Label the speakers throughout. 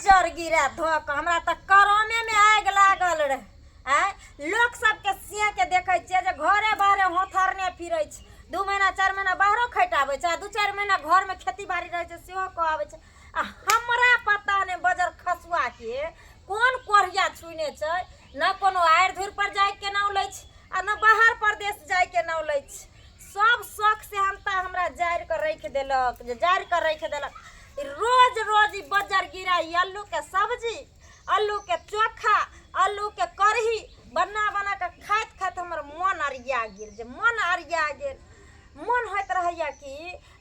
Speaker 1: बज्जर गिरा धऽ कऽ हमरा तऽ करमेमे आगि लागल रहै। आँय, लोक सबके सिंहके देखै छियै जे घरे बाहरे होथरने फिरै छै, 2 महीना 4 महीना बाहरो खटि आबै छै आ 2-4 महीना घरमे खेती बाड़ी रहै छै सेहो कऽ आबै छै। आ हमरा पता नहि बजर खसुआके कोन कोढ़िया छुने छै, न कोनो आड़ि धूरि पर जाइके नाम लै छै आ न बाहर परदेश जाइके नाम लै छै। सब शौक सेहनता हमरा जारि कऽ राखि देलक, जे जारि कऽ राखि देलक। रोज रोज ई बज्जर गिरा ई अल्लूके सब्जी, अल्लूके चोखा, अल्लूके कढ़ी बना बना कऽ खाइत खाइत हमर मन अरिया गेल, जे मन अरिया गेल। मन होइत रहैए कि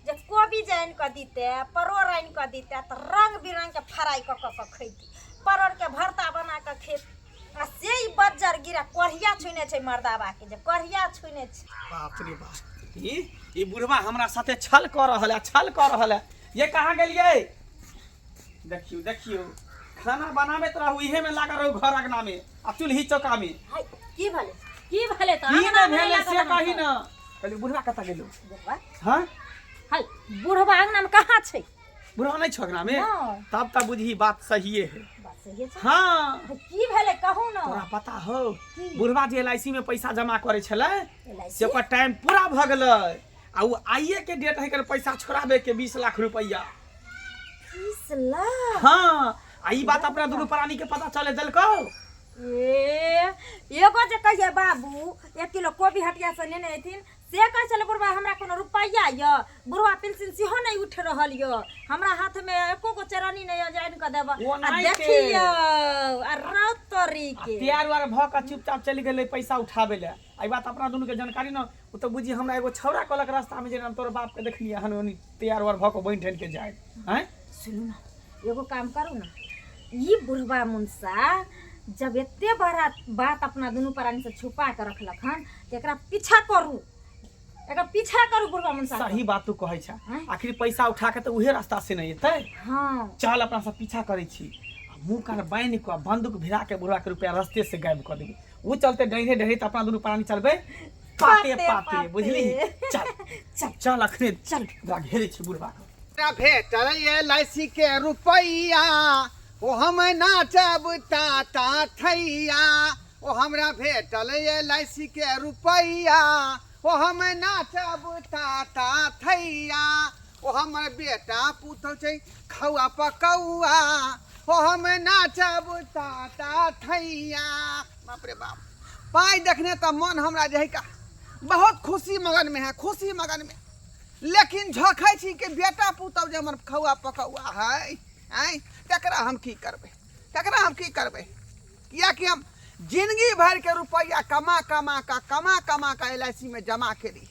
Speaker 1: जे कोबी जे आनि कऽ दितै, परोड़ आनि कऽ दितै तऽ रङ्ग बिरङ्गके फ्राइ कऽ कऽ कऽ खैती, परोड़के भरता बना कऽ खेती। आ से ई बज्जर गिरा कोढ़िया छुने छै मर्दाबाके, जे कोढ़िया छुने छै। बाप रे
Speaker 2: बाप, ई ई बुढ़वा हमरा साथे छल कऽ रहल है, छल कऽ रहल है। ये कहाँ गेलियै? देखियौ देखियौ, खाना बनाबैत रहू, इहे में लागल रहू घर अंगना में आ चूल्ही चौका में।
Speaker 1: हाय, की भेलै, की भेलै? तऽ
Speaker 2: की
Speaker 1: अंगना
Speaker 2: नहि
Speaker 1: में
Speaker 2: भेलै
Speaker 1: लागल
Speaker 2: से
Speaker 1: रहू
Speaker 2: कही
Speaker 1: तऽ।
Speaker 2: ना। कहली बुढ़वा कतऽ गेलौ?
Speaker 1: बुढ़वा?
Speaker 2: हाँ?
Speaker 1: हाय, बुढ़वा अंगना में कहाँ छै?
Speaker 2: बुढ़वा नहि छौ अंगना में?
Speaker 1: नहि।
Speaker 2: तब तऽ बुझही बात सहिए है।
Speaker 1: बात सहिए छै।
Speaker 2: हाँ।
Speaker 1: हाय, की भेलै कहू ना।
Speaker 2: तोरा पता हो
Speaker 1: की?
Speaker 2: बुढ़वा जे एल I C में पैसा जमा करै छलै
Speaker 1: LIC?
Speaker 2: से ओकर टाइम पूरा भऽ गेलै आ ओ आइए के डेट है पैसा छोड़ाबे के 20 लाख रुपया।
Speaker 1: 20 लाख?
Speaker 2: हाँ, आ ई बात अपना दुनू प्राणी के पता चले देलकौ।
Speaker 1: ए एगो जे कहिए बाबू 1 किलो कोबी हटिया से लेने अयथिन से कहै छलै बुढ़वा हमरा कोनो रुपैआ यऽ, बुढ़वा पेंशन सेहो नहि उठि रहल यऽ, हमरा हाथमे एको गो चरनी नहि यऽ जे आनि कऽ देबऽ।
Speaker 2: ओ
Speaker 1: आ
Speaker 2: नाहिते।
Speaker 1: देखियौ आ रौत तोरी
Speaker 2: आ
Speaker 1: के
Speaker 2: तैयार उयार भऽ कऽ चुपचाप चलि गेलै पैसा उठाबै लए। एहि बात अपना दुनू के जानकारी न, ओ तऽ बुझी हमरा एगो छौड़ा कहलक रास्ता में जे हम तोर बाप के देखलियै हन ओनी तैयार उयार भऽ कऽ बनि ठनि के जाय। आँय?
Speaker 1: सुनू ना, एगो काम करू ना, ई बुढ़वा मुनसा जब एते बड़ा बात अपना दुनू प्राणी से छुपा के रखलक हन तऽ एकरा पीछा करू, एकरा पीछा करू बुढ़वा मुनसा के।
Speaker 2: सही बात तू कहै छ।
Speaker 1: आँय?
Speaker 2: आखिर पैसा उठा के तऽ उहे रास्ता से नहि एतै।
Speaker 1: हाँ।
Speaker 2: चल अपना सब पीछा करै छी आ मुँह कान बान्हि कऽ बंदूक भिड़ा के बुढ़वा के रुपया रस्ते से गायब कऽ देबै। ओ चलते डरे डरे तऽ अपना दुनू प्राणी चलबै पाते
Speaker 1: पाते
Speaker 2: पाते,
Speaker 1: पाते।
Speaker 2: बुझली? चल
Speaker 1: चल
Speaker 2: चल अखने
Speaker 1: चल।
Speaker 2: ओकरा घेरै छी बुढ़वा के।
Speaker 3: हमरा भेटल एल I C के रुपैआ, ओ हम नाचब ताता थैया। ओ हमरा भेटल एल I C के रुपैआ, ओ हम नाचब ताता थैया। ओ हमर बेटा पुतहु छै खौआ पकौआ, ओ हम नाचब ताता थैया। बाप रे बाप, पाइ देखने तऽ मन हमरा जे है का बहुत खुशी मगन में है, खुशी मगन में। लेकिन झखै छी कि बेटा पुतहु जे हमर खौआ पकौआ है, आँय, तकरा हम की करबै, तकरा हम की करबै? किएकि हम जिंदगी भरिके रुपैआ कमा कमा कऽ कमा कमा कऽ एल I C मे जमा केली।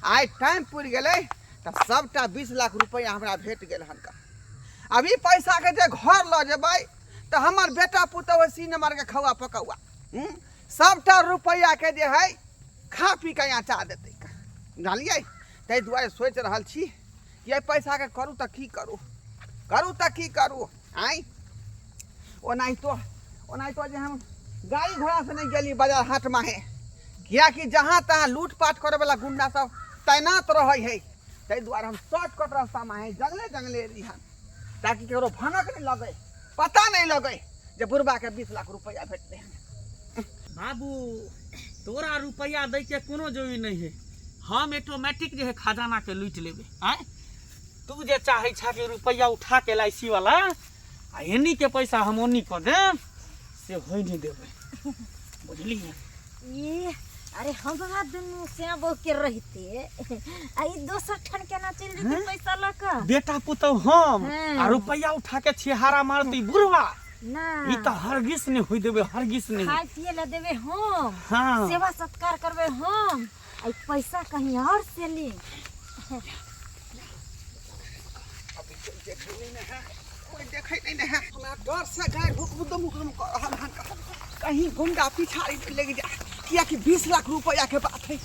Speaker 3: आइ टाइम पुरि गेलै तऽ सबटा 20 लाख रुपैआ हमरा भेट गेल हन। अभी पैसाके जे घर लऽ जेबै तऽ हमर बेटा पुतहु सी नम्बरके खौआ पकौआ सबटा रुपैआके जे है खा पी कऽ अँचा देतै, जानलियै? ताहि दुआरे सोचि रहल छी कि एहि पैसाके करू तऽ की करू, करू तऽ की करू? आँय, ओनाहितो ओनाहितो जे हम गाड़ी घोड़ासँ नहि गेली बाजार हाट माहे, किएकि जहाँ तहाँ लूटपाट करैवला गुंडा सब तैनात रहै है, ताहि दुआरे हम शॉर्टकट रास्ता माहे जंगले जंगले एली हन, ताकि ककरो भनक नहि लगै, पता नहि लगै जे बुढ़बाके 20 लाख रुपैआ भेटलै हन।
Speaker 2: बाबू, तोरा रुपैआ दै के कोनो जरूरी नहि है, हम ऑटोमेटिक जे है खजाना के लूटि लेबै। आँय, तू जे चाहै छह कि रुपैआ उठा के एल I C वाला आ एनी के पैसा हम ओनी कऽ देब, से होइ नहि देबै, बुझलियै?
Speaker 1: ई अरे हमरा दुनू से बहु के रहिते आ ई दोसर ठन केना चलि जेतै पैसा लऽ कऽ?
Speaker 2: बेटा पुतहु हम
Speaker 1: हाँ।
Speaker 2: आ रुपैआ उठा के छिहारा मारती बुढ़वा,
Speaker 1: ना
Speaker 2: ई तऽ हरगिस नहि होइ देबै, हरगिस नहि।
Speaker 1: खाय पिए लए देबै हम,
Speaker 2: हाँ।
Speaker 1: सेवा सत्कार करबै हम, आ ई पैसा कहीं और से ली।
Speaker 3: अभी कोई देखै नहि ने है, कोई देखै नहि ने है। हमरा डर से गाय हुकुम हुकुम कऽ रहल हन, कहीं गुंडा पिछाड़ी नहि लागि जाए, कियाकि 20 लाख रुपया के बात है।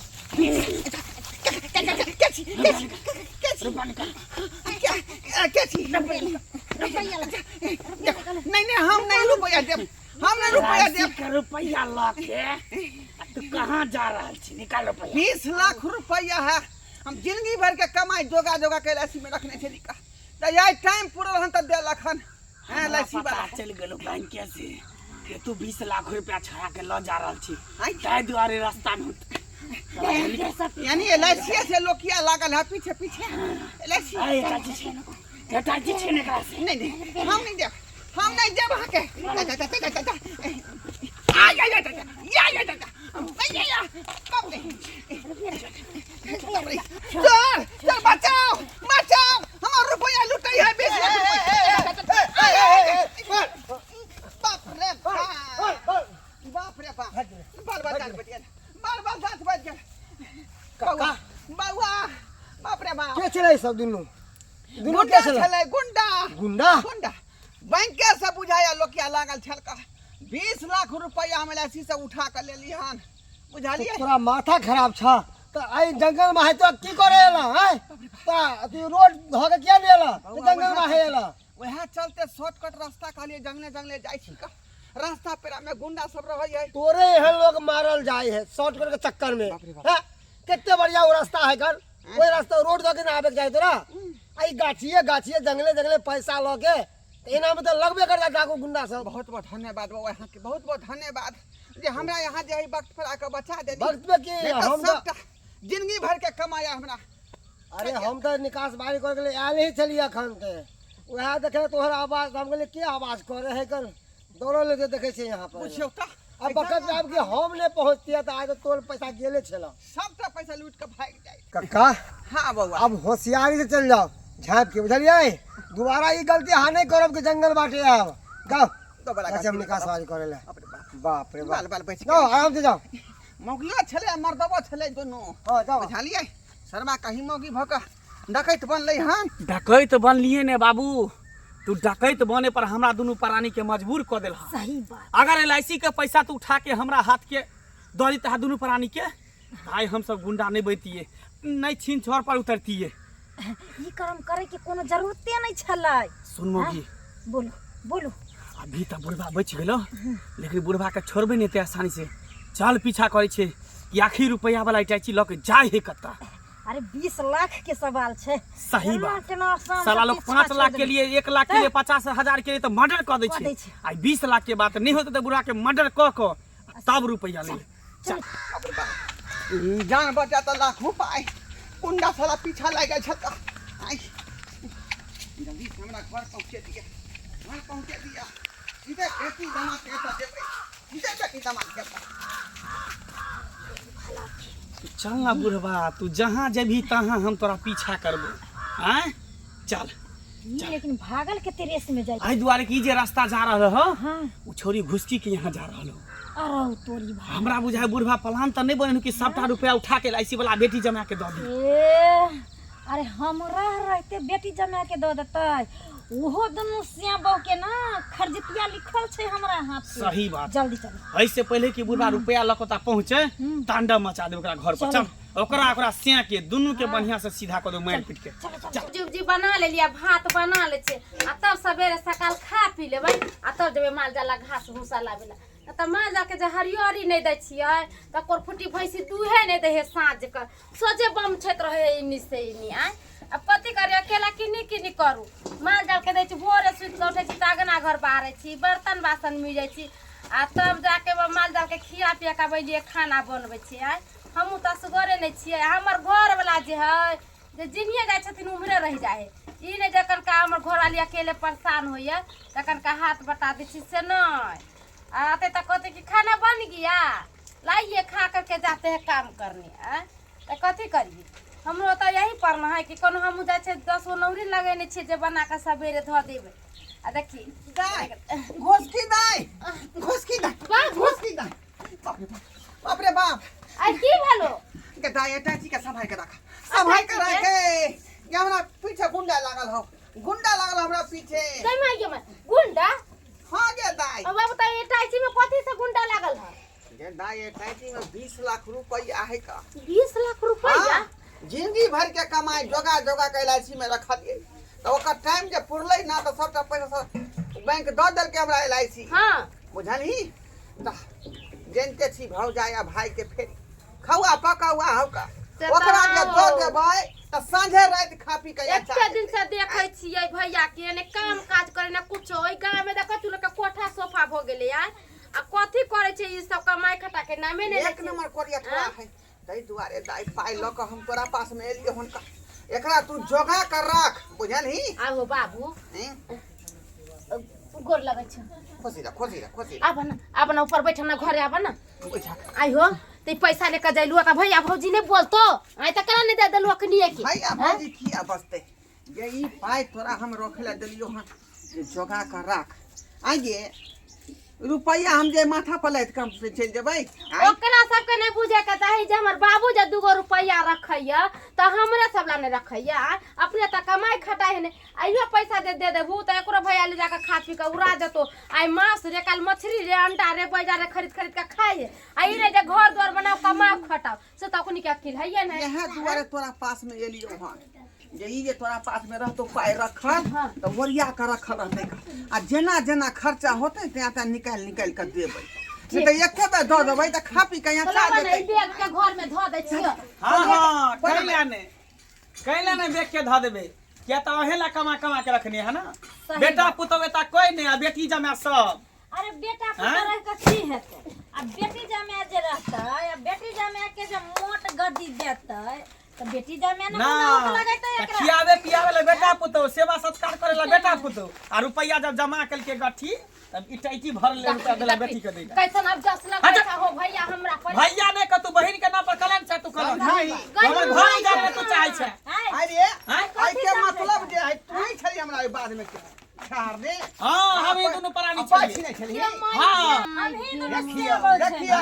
Speaker 3: नहीं नहीं, हम नहीं रुपया देब, हम नहीं रुपया देब।
Speaker 2: के रुपया लऽ के आ तू कहाँ जा रहल छी? निकाल रुपया।
Speaker 3: 20 लाख रुपया है, हम जिंदगी भर के कमाई जोगा जोगा के एल में रखने छली का, तऽ आइ टाइम पूरल हन तऽ देलक हन। हाँ लस्सी
Speaker 2: पता
Speaker 3: वाला
Speaker 2: चलि गेलो बैंक से कि तू 20 लाख रुपया छोड़ा के ल जा रहल छी
Speaker 3: आइ।
Speaker 2: ताहि दुआरे रास्ता में
Speaker 3: यानी एल I सी से लोकिया लागल है पीछे पीछे एल I सी
Speaker 2: अरे चाची छै ने चाची छै ने एकरा से
Speaker 3: नहीं नहीं हम नहीं देब हम नहीं देब अहाँके जा जा जा जा जा जा आ जा जा जा या या जा जा या या बाप रे बाप रे सर सर बचाओ बचाओ हमार रुपया लुटै है 20 लाख रुपया बाप रे बाप बाप रे बाप बाल बाल दांत बच गेल बाल बाल दांत बच गेल बौआ बौआ बाप रे बाप
Speaker 4: के छलै सब दुनू दुनू
Speaker 3: गुंडा
Speaker 4: के छलै
Speaker 3: छलै गुंडा
Speaker 4: गुंडा
Speaker 3: गुंडा बैंके से बुझाया लोकिया लागल छल का 20 लाख रुपया हम एल से उठा के लेली हन बुझलिए
Speaker 4: तोरा माथा खराब छ तऽ आइ जंगल में है तो की करे एला हैं तऽ तू रोड धऽ के किया नहि एला तऽ जंगल में है एला
Speaker 3: वएह चलते शॉर्टकट रास्ता कहलिए जंगले जंगले जाइ छी का रास्ता पेरा में गुंडा सब रहै है
Speaker 4: तोरे एहन लोग मारल जाय है शॉर्टकट के चक्कर में
Speaker 3: बाप रे बाप।
Speaker 4: हैं कते बढ़िया वो रास्ता है कर ओहि रास्ता रोड दऽ के ना आबे के चाही तोरा आई गाछिए गाछिए जंगले जंगले पैसा लऽ के तऽ एना में तऽ लगबे करता डाकू गुंडा सब
Speaker 3: बहुत बहुत धन्यवाद बाबा यहाँ के बहुत बहुत धन्यवाद जे हमरा यहाँ जे है वक्त पर आके बचा देली
Speaker 4: वक्त पे की
Speaker 3: नहीं तऽ
Speaker 4: हम तऽ
Speaker 3: सबटा जिंदगी भर के कमाया हमरा
Speaker 4: अरे हम तऽ निकास बारी करे के लिए आयल ही छलियै अखन के वएह देखे तोहर आवाज हम कहलियै के आवाज करे है कर दौड़ल जे देखै छियै यहाँ पर
Speaker 3: बुझियौ तऽ
Speaker 4: अब बकत में आबि के हम नहि पहुँचतियै तऽ आइ तऽ तोर पैसा गेले छल
Speaker 3: सबटा पैसा लूट के भागि जाइ
Speaker 4: कक्का
Speaker 3: हाँ बौआ
Speaker 4: अब होशियारी से चल जाओ झाँप के बुझलियै दोबारा ई गलती अहाँ नहि करब कि जंगल बाटे आब जाओ
Speaker 3: दोबारा
Speaker 4: अच्छा हम
Speaker 3: गलती
Speaker 4: निकास
Speaker 3: करब।
Speaker 4: बारी करे ले
Speaker 3: बाप रे बाप
Speaker 4: बाप रे
Speaker 3: बाल
Speaker 4: बाप
Speaker 3: बाल बचि
Speaker 4: जाओ
Speaker 3: गेल
Speaker 4: आराम से जाओ
Speaker 3: मौगियो छलै आ मर्दबो छलै दुनू
Speaker 4: हाँ जाओ
Speaker 3: बुझलियै शर्मा कहीं मौगी भऽ कऽ डकैत बनलै हन
Speaker 2: डकैत बनलिए ने बाबू तू डकैत बने पर हमरा दुनू प्राणी के मजबूर कऽ देलह
Speaker 1: सही बात
Speaker 2: अगर एल के पैसा तू उठा के हमरा हाथ के दऽ देता दुनू प्राणी के भाई हम सब गुंडा नहीं बनतिए नहीं छीन छोड़ पर उतरतिए
Speaker 1: ई कर्म करे के कोनो जरूरते नहीं छलै
Speaker 2: सुन मौगी
Speaker 1: बोलू बोलू
Speaker 2: अभी तऽ बुढ़बा बचि गेलो लेकिन बुढ़बा के छोड़बै नहि एते आसानी से चल पीछा करै छै कि आखिर रुपैआ वाला इटाची लऽ के जाय है कत्ता
Speaker 1: अरे 20 लाख के सवाल छै
Speaker 2: सही
Speaker 1: केना
Speaker 2: बात
Speaker 1: केना आसान
Speaker 2: साला
Speaker 1: से
Speaker 2: लोग
Speaker 1: पीछा
Speaker 2: 5
Speaker 1: छोड़
Speaker 2: लाख के
Speaker 1: देबै।
Speaker 2: लिए 1 लाख के लिए 50,000 के लिए तऽ मर्डर कऽ दै
Speaker 1: कऽ दै
Speaker 2: छै
Speaker 1: छै।
Speaker 2: आ 20 लाख के बात नहि होतै तऽ बुढ़ा के मर्डर कऽ कऽ तब रुपैआ ले चल
Speaker 3: बाप रे बाप। जान बचा तऽ लाखों पाइ कुंडा साला पीछा लागि गेल छल आइ जल्दी से हमरा घर पहुँचे दिया घर पहुँचे दिया सीधे बेटी दमा के एतऽ देबै सीधे बेटी दमा के एतऽ
Speaker 2: चल ना बुढ़बा तू जहाँ जेबही तहाँ हम तोरा पीछा करबो आँय चल
Speaker 1: ई लेकिन भागल के रेस में जाय
Speaker 2: एहि दुआरे कि ई जे रास्ता जा रहल हो
Speaker 1: हाँ
Speaker 2: ओ छोरी घुसकी के यहाँ जा रहल हो
Speaker 1: अरे तोरी भाई
Speaker 2: हमरा बुझाय बुढ़बा प्लान तऽ नहि बनेलहुँ कि सबटा रुपया उठा के एल वाला बेटी जमा के दऽ दी
Speaker 1: ए अरे हमरा रहते बेटी जमा के दऽ देतै ओहो दुनू सिया बहू के ना खरजितिया लिखल छै हमरा हाथ से
Speaker 2: सही बात
Speaker 1: जल्दी चलो
Speaker 2: एहिसे पहिले कि बुढ़बा रुपया लऽ कऽ ओतऽ पहुँचे तांडव मचा दे ओकरा घर पर चल ओकरा ओकरा सिया के दुनू के बढ़िया से सीधा कऽ दे मारि पीट के
Speaker 5: सब्जी उब्जी बना लेलियै भात बना लै छियै आ तब सवेरे सकाल खा पी लेबै आ तब जेबै माल जाल ला घास भूसा लाबै ला आ तऽ माल जालके जे हरियरी नहि दै छियै तऽ कोरफुटी भैंसी दूहे नहि दै हइ साँझके सोझे बम छैत रहै हइ एन्नी से एन्नी आँय आ कथी करी अकेला किन्नी किन्नी करू माल जालके दै छी भोरे सुति कऽ उठै छी तऽ अङ्गना घर बाहरै छी बर्तन बासन मिजै छी आ तब जाके माल जालके खिया पिया कऽ अबैलियै खाना बनबै छियै आँय हमहूँ तऽ असगरे नहि छियै हमर घरवला जे हइ जे जिनिए जाइ छथिन उम्हरे रहि जाइ हइ ई नहि जखन का हमर घरवाली अकेले परेशान होइए तखन का हाथ बटा दै छी से नहि आ आते तऽ कहते कि खाना बन गया लाइए खा करके जाते हैं काम करने आँय तऽ कथी करिए हमरो तऽ यही पड़ना है कि कोनो हमहूँ जाइ छियै 10 गो नौरी लगेने छियै जे बना कऽ सवेरे धऽ देबै आ देखी
Speaker 3: दाइ घोसकी दाइ घोसकी दाइ
Speaker 5: वाह,
Speaker 3: घोसकी दाइ बाप रे बाप बाप रे बाप
Speaker 5: आ की भेलो
Speaker 3: के दाइ अटैची के संभाल के रख संभाल के रख ये हमरा पीछे गुंडा लागल हो गुंडा लागल हमरा पीछे
Speaker 5: गई माय गे माय गुंडा
Speaker 3: हाँ गे दाइ
Speaker 5: अब बताइए अटैची में कथी से गुंडा लागल है
Speaker 3: गे दाइ अटैची में 20 लाख रुपया है का
Speaker 5: 20 लाख रुपया
Speaker 3: हाँ, जिंदगी भर के कमाई जोगा जोगा के एल में रखलिए तो ओकर टाइम जे पुरलै ना तो सबटा पैसा सब बैंक दऽ देलकै हमरा एल I सी
Speaker 5: हाँ
Speaker 3: बुझलही तऽ जनिते छी भौजाइ आ भाई के फेर खौआ पकौआ हौका
Speaker 5: से
Speaker 3: ओकरा जे
Speaker 5: तऽ
Speaker 3: दऽ देबै तऽ साँझे राति खा पी के
Speaker 5: एते दिन से देखै छियै भैया के ने काम काज करे ने कुछो। ओहि गाँव में देखै तू लोग के कोठा सोफा भऽ गेलै यार, आ कथी करै छै ई सब कमाइ खटा के नामे नहि लै
Speaker 3: एक
Speaker 5: छै।
Speaker 3: नंबर कोरिया थोड़ा है, ताहि दुआरे दाइ पाइ लऽ कऽ हम तोरा पास में एलियै हन। एकरा तू जोगा कर राख, बुझलही?
Speaker 5: आहो बाबू।
Speaker 3: हैं?
Speaker 5: गोर लगै छै।
Speaker 3: खुशी रह, खुशी रह, खुशी रह।
Speaker 5: आब ना, आब ना, ऊपर बैठ ना, घरे आब ना।
Speaker 3: बैठा।
Speaker 5: आई हो ते पैसा लेके जैलु त भैया भौजी नहीं बोलतो? आई त करा नहीं दे देलु अखनी के।
Speaker 3: भैया भौजी किया बसते? ये ई पाइ तोरा हम रखे ला देलियो हन जे जोगा कर राख। आइए रुपैया हम जे माथा पर लादि कऽ हम से चलि जेबै आँय?
Speaker 5: ओकरा सबके नहीं बुझे के चाही जे हमर बाबू जे दूगो रुपैया रखैया त हमरे सब ला नहीं रखैया, अपने त कमाई खटाई है नहीं। आइयो पैसा दे दे देबू त एकरो भैया ले जाके खा पी के उड़ा देतो। आई मांस रे, काल मछली रे, अंडा रे, बाजार रे खरीद खरीद के खाए। आई रे जे घर द्वार बनाओ, कमाओ खटाओ, से त अखनी के अकिल है नहीं।
Speaker 3: इएह दुआरे तोरा पास में एलियो हन जे ई जे तोरा पास में रहतो पाइ रखल तऽ ओरिया कऽ रखल रहतै आ जेना जेना खर्चा होतै तेना तेना निकालि निकालि कऽ देबै, नहि तऽ एके बेर दऽ देबै तऽ खा पी कऽ यहाँ
Speaker 5: तो
Speaker 3: खा
Speaker 5: लबा ने
Speaker 3: जेतै।
Speaker 5: ई बैग के घर में धऽ दै छियो।
Speaker 2: हाँ हाँ, कैला ने, कैला ने देख के धऽ देबै, किया तऽ अहे ला कमा कमा के रखने है ना।
Speaker 1: सही
Speaker 2: बेटा
Speaker 1: बात।
Speaker 2: पुतोह एता कोई नहीं आ बेटी जमा सब।
Speaker 1: अरे बेटा
Speaker 2: हाँ?
Speaker 1: पुतोह रह के की हेतै? आ बेटी जमा जे रहतै, आ बेटी जमा के जे मोट गद्दी देतै तऽ बेटी जमा ने
Speaker 2: ना
Speaker 1: हुक लगैतै
Speaker 2: तऽ
Speaker 1: एकरा।
Speaker 2: खियावे पियावे ला बेटा पुतोह, सेवा सत्कार करे ला बेटा पुतोह, आ रुपैया जब जमा कलके गट्ठी तब इटैची भर ले रुपया देला बेटी के देला।
Speaker 5: कैसन अब जस लगै
Speaker 2: अच्छा।
Speaker 5: छै हो भैया हमरा पर?
Speaker 2: भैया ने कतू बहिन के नाम पर कलंक छै, तू कलंक
Speaker 3: समझाही।
Speaker 2: हमर घर उजाड़े तू चाहै छै।
Speaker 1: आँय,
Speaker 3: अरे
Speaker 2: आँय?
Speaker 3: एहिके मतलब जे है तू ही छली हमरा ओहि बाध में के छाड़ दे।
Speaker 2: हाँ, हम ई दुनू प्राणी
Speaker 3: आ पाइ
Speaker 2: छलियै।
Speaker 3: छिनै छली।
Speaker 2: हाँ।
Speaker 1: हमही दुनू
Speaker 3: देखियौ
Speaker 1: सेबो छै।
Speaker 3: देखियौ।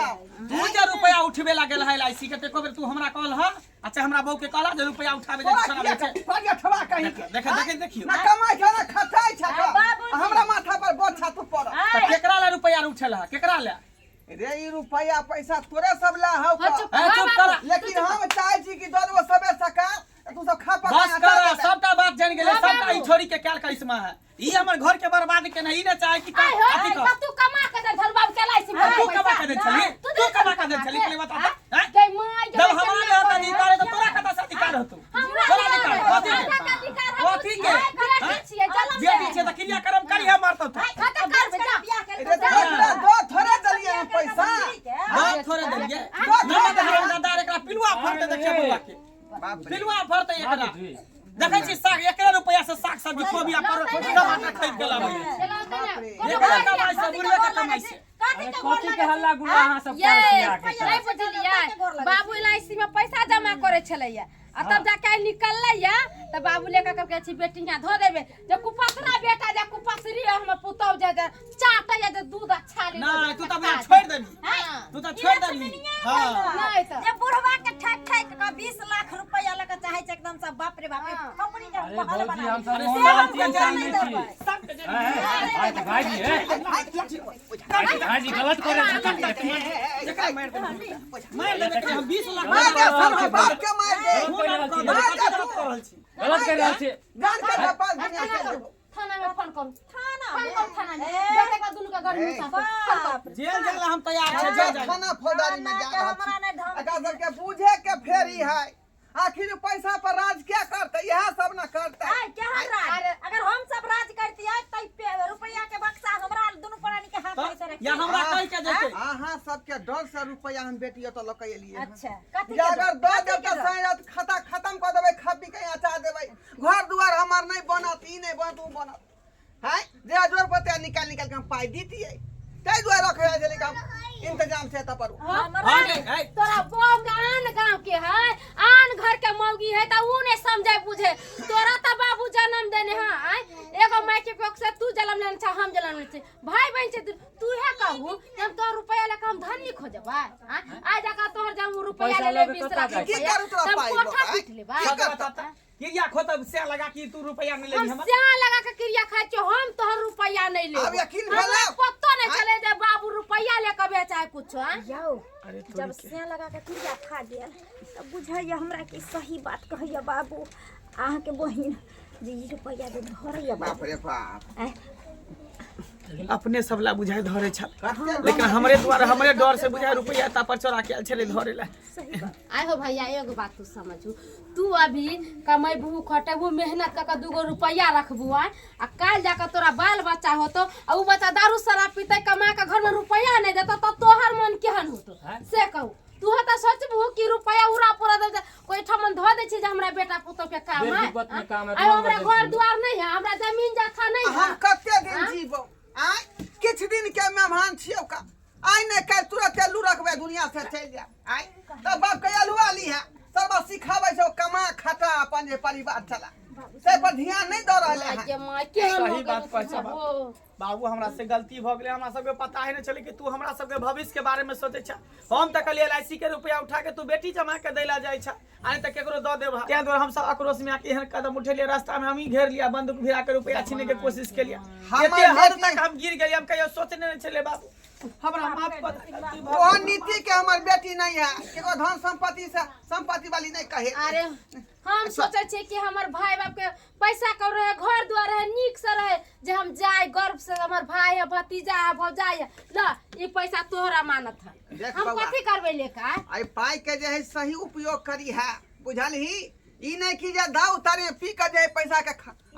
Speaker 2: तू जे रुपया उठबे लागल है एलआईसी के, ते एको बेर तू हमरा कहल ह? अच्छा, हमरा बहू के कहला जे रुपया उठाबे जाइ
Speaker 3: तोरा
Speaker 2: छना
Speaker 3: किया
Speaker 2: बेचे?
Speaker 3: तोरा ठवा कहीं के?
Speaker 2: देख देख, देखियौ।
Speaker 3: ना कमाइ छ ना खटाइ छ।
Speaker 1: आ, बाबूजी।
Speaker 3: हमरा माथा पर बोझ तू पड़ल।
Speaker 2: तऽ
Speaker 1: आँय,
Speaker 2: केकरा ला रुपया उठेल है, केकरा ला?
Speaker 3: रे ई रुपया पैसा तोरे सब ला हौ
Speaker 5: हाँ, चुप।
Speaker 2: ए, चुप कर।
Speaker 3: लेकिन हम चाहै छी कि दऽ देबो सबे सकाल तू सब खा पका
Speaker 2: बस कर, सबटा बात जान गेलै।
Speaker 5: हाँ,
Speaker 2: सबटा ई
Speaker 5: बाबू।
Speaker 2: छोरी के कैल करिश्मा है, ई हमर घर के बर्बाद केने, ई ने चाहे कि का
Speaker 5: आइ हो
Speaker 2: अथी कर।
Speaker 5: तू कमा के दे धर बाबू के लाइसी।
Speaker 2: तू कमा के दे छली, तू कमा के दे छली, पहले बता तऽ, हैं?
Speaker 5: गई माय।
Speaker 2: जब हमरा नहीं होता अधिकार है तो तोरा कतऽ से अधिकार होतो?
Speaker 5: हमरा
Speaker 2: तोरा
Speaker 5: नहीं
Speaker 2: अधिकार
Speaker 5: रहतौ।
Speaker 2: कथी के?
Speaker 5: हमरा के अधिकार है।
Speaker 2: कथी के?
Speaker 5: बेटी
Speaker 2: हैं?
Speaker 5: छियै, जलम
Speaker 2: बेटी
Speaker 5: से।
Speaker 2: छियै तऽ क्रियाक्रम करी है मारतौ तू।
Speaker 5: हाँ, तऽ करबै, जा।
Speaker 1: बियाह करि
Speaker 3: रे तोरा दो थोड़े देलियै हम पैसा।
Speaker 2: दऽ थोड़े देलियै।
Speaker 3: दऽ थोड़े
Speaker 2: नमक हरामजादा, एकरा पिलुआ फरतै, देखिए बौआ के।
Speaker 3: बाप रे।
Speaker 2: पिलुआ फरतै एकरा। देखै छी साग एकरे रुपया से साग सब्जी कोबी आ परोड़ टमाटर खरीद के लाबै है।
Speaker 5: चलौतै ने।
Speaker 3: बाप रे।
Speaker 5: कोनो
Speaker 2: एकरा
Speaker 5: बात
Speaker 2: कमाइ से बुढ़िया के कमाइ से।
Speaker 1: कथी के गोर
Speaker 6: कथी के
Speaker 1: लगै
Speaker 6: हल्ला गुल्ला अहाँ सब
Speaker 5: ये
Speaker 6: करै छी आके?
Speaker 5: नहीं बुझलियै, बाबू एलआईसी में पैसा जमा करे छलैया आ तब जाके आइ निकललैया तऽ बाबू लेकर कहलकै छी बेटी यहाँ धऽ देबै जे कुपसरा बेटा जे कुपसरी है हमर पुतहु जे जे चाटैया जे दूध अच्छा ले।
Speaker 2: नहीं, तू तऽ बुझा छोड़ि देबही।
Speaker 5: हाँ।
Speaker 2: तू तऽ छोड़ि देबही। हाँ।
Speaker 5: नहीं तऽ
Speaker 1: जे बुढ़वा के ठक ठक के 20 लाख रुपया लऽ के चाहै छै एकदम से, बाप रे बाप रे,
Speaker 5: हाँ।
Speaker 1: खपड़ी के
Speaker 6: अरे
Speaker 1: महल
Speaker 6: भौजी,
Speaker 1: बना
Speaker 6: हम सब
Speaker 2: अरे
Speaker 6: मोहन
Speaker 2: सब के
Speaker 6: इंसान
Speaker 2: जान
Speaker 6: नहीं
Speaker 2: नहीं
Speaker 6: छी।
Speaker 2: देबै। सबके जान
Speaker 6: हैं, भाईजी, हैं, भाईजी गलत करे छथिन।
Speaker 2: एकरा मारि देबै, मारि देबै एकरा हम 20 लाख।
Speaker 3: मार दे सब बाप के, मार दे।
Speaker 2: गलत कऽ रहल छी।
Speaker 6: गलत कर रहल छी।
Speaker 3: जान के बाप दुनिया के देबो।
Speaker 5: थाना में फोन करू।
Speaker 1: थाना
Speaker 5: फोन
Speaker 1: में?
Speaker 5: करू थाना में।
Speaker 1: ए,
Speaker 5: बेटे का दुनू के घर में घुसा के।
Speaker 1: बाप रे।
Speaker 2: जेल जाय ला हम तैयार छै, जेल जाय ला।
Speaker 3: थाना फौजदारी में जा
Speaker 1: थाना के
Speaker 3: रहल
Speaker 1: हमरा
Speaker 3: छी।
Speaker 1: नहि धमकी।
Speaker 3: एकरा सबके बुझे के फेरी है, आखिर पैसा पर राज क्या करते? इएह सब न करते।
Speaker 1: आय, केहन राज? अगर हम सब राज करतियै तऽ रुपैया के बक्सा हमरा दुनू प्राणी के हाथ में से
Speaker 2: या हमरा कहि के जेतै।
Speaker 3: अहाँ सबके डर से रुपया हम बेटी ओतऽ लऽ के एलियै हन।
Speaker 1: अच्छा, कथी
Speaker 3: जे
Speaker 1: के
Speaker 3: अगर
Speaker 1: डर?
Speaker 3: दऽ
Speaker 1: कथी
Speaker 3: देब
Speaker 1: के
Speaker 3: तऽ
Speaker 1: डर?
Speaker 3: साँझ रात खाता खत्म कऽ देबै, खा पी के अचा देबै, घर दुआर हमर नहि बनत, ई नहि बनत, ओ बनत हैं, जे जोर पते निकालि निकालि के हम पाइ दितियै, ताहि दुआरे रखै छलियै कि हम इंतजाम से एतऽ पर
Speaker 2: हाँ रे, ऐ,
Speaker 5: तोरा बहू के आन गांव के है, आन घर के मौगी है त ऊ नहीं समझे बुझे। तोरा त बाबू जन्म देने है। आय एगो माय के कोख से तू जन्म लेने छ, हम जन्म लेने छी, भाई बहन छै। तू है कहू जे हम तोहर रुपया लेके हम धन नहीं खोजबै? आय आइ जाके तोहर जब रुपया
Speaker 6: पैसा
Speaker 5: ले ले
Speaker 6: लऽ के
Speaker 5: 20
Speaker 6: कतऽ
Speaker 5: लाख
Speaker 6: जाइ
Speaker 3: की
Speaker 5: रुपया
Speaker 3: करू तोरा
Speaker 5: तब
Speaker 3: पाइ
Speaker 5: कोठा
Speaker 3: लऽ के,
Speaker 5: पीट लेबै।
Speaker 3: की
Speaker 2: बता, बता, क्रिया खोतब से लगा कि तू रुपया नहीं लेबही
Speaker 5: हम
Speaker 2: हमर।
Speaker 5: स्याह लगा के क्रिया खाइ छियो, हम तोहर रुपया नहीं लेबो।
Speaker 3: आब यकीन
Speaker 5: हमरा
Speaker 3: भेलौ?
Speaker 5: पतो नहीं चले जे बाबू रुपया लेके बेचाय कुछो। आँय?
Speaker 1: यौ, जब सिया लगा के क्रिया खा गेल तब बुझाइए हमरा कि सही बात कहैया बाबू अहाँके बहिन जे ई रुपैआ जे धरैया
Speaker 3: बाप
Speaker 1: बाबू।
Speaker 3: रे बाप।
Speaker 1: आँय,
Speaker 2: अपने सब ला बुझाइ धरे छल, लेकिन हमरे द्वारा हमरे डर से बुझाइ रुपैआ ता पर चोरा के आयल छलै धरे ला।
Speaker 5: आय हो भैया, एगो बात तू समझू, तू अभी कमेबू खटेबू मेहनत कऽ के दूगो रुपैआ रखबू आय, आ काल्हि जाकऽ तोरा बाल बच्चा होतो आ उ बच्चा दारू शराब पीतै, कमा के घर में रुपैआ नहीं देतो तो तोहर मन केहन होतो से कहू? तू तऽ सोचबू कि रुपैआ उड़ा पूरा दे कोई ठमन धो दै छी जे हमरा बेटा पुतोह के काम
Speaker 6: बेर
Speaker 5: है,
Speaker 6: विपत में काम है,
Speaker 5: आय हमरा
Speaker 6: तो
Speaker 5: घर दुआर नहीं है, हमरा जमीन जथा नहीं है।
Speaker 3: हम कते दिन जीबो आय? किछु दिन के मेहमान छियौ का, आइ नहि काल्हि तुरंत लुरकबै दुनिया से चलि जायब। आय तब बाप के अलुआ ली है, सब सिखाबै छै कमा खटा अपन जे परिवार चला, ताहि पर ध्यान नहि दऽ रहलै हँ।
Speaker 5: गे माय, केहन
Speaker 2: सही
Speaker 5: हो
Speaker 2: बात
Speaker 5: गेलौ
Speaker 2: कहै छौ
Speaker 5: तू?
Speaker 2: बाबू।
Speaker 5: हो।
Speaker 2: बाबू, हमरा से गलती भऽ गेलै। हमरा सबके पता ही नहीं चले कि तू हमरा सबके भविष्य के बारे में सोचै छा। हम तऽ कहलियै एल के रुपया उठा के तू बेटी जमा के दैला जाइ छा, आ नहीं तऽ केकरो दऽ देबह। ताहि दुआरे हम सब आक्रोश में आके एहन कदम उठेलियै। रास्ता में हम ही घेर लिया, बंदूक भिरा के रुपया छीने के कोशिश केलियै।
Speaker 3: हमर
Speaker 2: एते हद
Speaker 3: बेटी-
Speaker 2: तक हम गिर गेलियै, हम कहियो सोचने नहीं छलियै। बाबू, हमरा माफ कऽ दे, गलती भऽ
Speaker 3: ओहन नीति के हमर बेटी नहीं है, केकरो धन संपत्ति से संपत्ति वाली नहीं कहे।
Speaker 5: अरे हम सोचे छियै कि हमर भाई बाप के पैसा कम रहे, घर दुआर रहे, नीक से रहे, जे हम जाय गर्व से, हमर भाई है, भतीजा है, भौजाई है। ल ई पैसा तोहरा मानत है।
Speaker 3: देख
Speaker 5: हम
Speaker 3: बौआ।
Speaker 5: कथी करबै लेके आय?
Speaker 3: आई पाई के जे है सही उपयोग करी है, बुझलही? ई नहीं कि जे दाऊ तारे पी के जे है पैसा के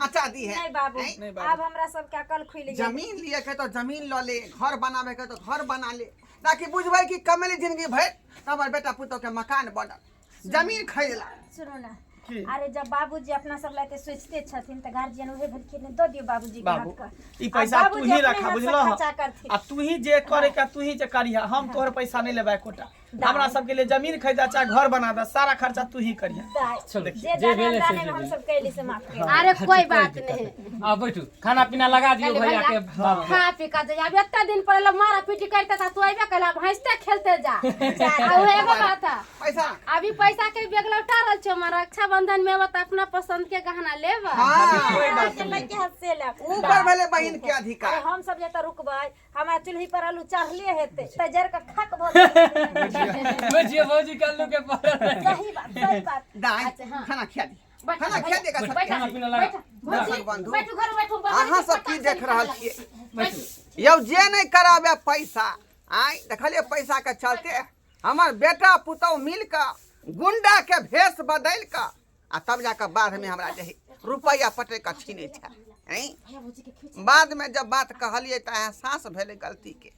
Speaker 3: अचा दी है।
Speaker 1: नहीं बाबू।
Speaker 2: नहीं बाबू।
Speaker 1: आब हमरा सबके अकल खुलि गेल।
Speaker 3: जमीन लिए के तो जमीन ल ले, घर बनावे के तो घर बना ले, ताकि बुझबै कि कमेली जिंदगी भरि तऽ हमर बेटा पुतोह के मकान बनल, जमीन खरीदला।
Speaker 1: सुनू ना।
Speaker 2: की?
Speaker 1: अरे जब बाबूजी अपना सब लाते सोचते छथिन तऽ गार्जियन उहे भेलखिन, दऽ दियौ बाबूजी के
Speaker 2: बाबू
Speaker 1: हाथ के।
Speaker 2: ई
Speaker 1: आ
Speaker 2: पैसा तू
Speaker 1: बाबूजी
Speaker 2: ही
Speaker 1: अपने
Speaker 2: रखा,
Speaker 1: हाथ से
Speaker 2: बुझलो?
Speaker 1: खर्चा करथिन।
Speaker 2: आ तू ही जे करे के तू ही जे करिहा, हम तोहर पैसा नहीं लेबै एकोटा। हमरा सबके लिए जमीन खरीदा चाहे घर बना दे, सारा खर्चा तू ही करिहा।
Speaker 1: दाइ,
Speaker 6: चलो,
Speaker 1: जे
Speaker 6: जे
Speaker 1: जाने
Speaker 6: भेलै से
Speaker 1: अनजाने
Speaker 6: जे
Speaker 1: में हम
Speaker 6: भेलै।
Speaker 1: सब कैली से माफ करी।
Speaker 5: अरे कोई बात नहीं।
Speaker 6: आ बैठू, खाना पीना लगा दियौ
Speaker 5: चलिए
Speaker 6: भैया के।
Speaker 5: भैया, खा पी के जाइए। अब एते दिन पर एलो, मारा पीटी करते था, तू अइबे कइला, अब हंसते खेलते जा। आ उहे एगो बात है,
Speaker 3: पैसा
Speaker 5: अभी पैसा के बेग लौटा रहल छौ, हमारा रक्षाबंधन में आवत अपना पसंद के गहना लेब।
Speaker 3: हाँ,
Speaker 2: कोई बात नहीं।
Speaker 1: लड़के हाथ से लेब।
Speaker 3: ऊपर भेलै बहिन के
Speaker 1: अरे
Speaker 3: अधिकार।
Speaker 1: हम सब जे तऽ रुकबै, हमरा चूल्ही पर आलू चढ़ले हेतै तऽ जर के खक भऽ जेतै।
Speaker 6: बैठिए भौजी, कल्लू के पड़ल है।
Speaker 1: सही बात, सही बात।
Speaker 3: दाइ,
Speaker 5: अच्छा, हाँ।
Speaker 3: खाना खिया दी।
Speaker 5: बैठ,
Speaker 3: खाना खिया देगा
Speaker 5: बैठ,
Speaker 3: सबके।
Speaker 6: खाना पीना लगा।
Speaker 5: बैठ, भौजी,
Speaker 3: बंधु।
Speaker 5: बैठू घर बैठू।
Speaker 3: अहाँ सब की देख रहल छियै?
Speaker 6: बैठू।
Speaker 3: यौ, जे नहि कराबे पैसा, आय देखलियै पैसा के चलते हमर बेटा पुतहु मिल कऽ गुंडा के भेष बदलि कऽ आ तब जाकऽ बाधमे हमरा जे है रुपैआ पटकि कऽ छीनै छै। ऐं बादमे जब बात कहलियै तऽ एहसास भेलै गलतीके,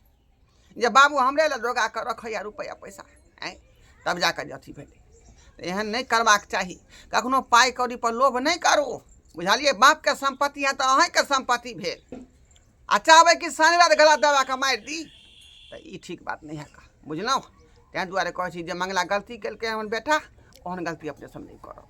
Speaker 3: जे बाबू हमरे लए जोगा कऽ रखैया रुपैआ पैसा। ऐं तब जाकऽ जे अथी भेलै। तऽ एहन नहि करबाक चाही, कखनो पाइ कौड़ी पर लोभ नहि करू, बुझलियै? बापके सम्पत्ति है तऽ अहीँके सम्पत्ति भेल, आ चाहबै कि शनिवार गला दबा कऽ मारि दी, तऽ ई ठीक बात नहि है, बुझलहुँ? ताहि दुआरे कहै छी जे मंगला गलती केलकै हमर बेटा, ओहन गलती अपने सब नहि करब।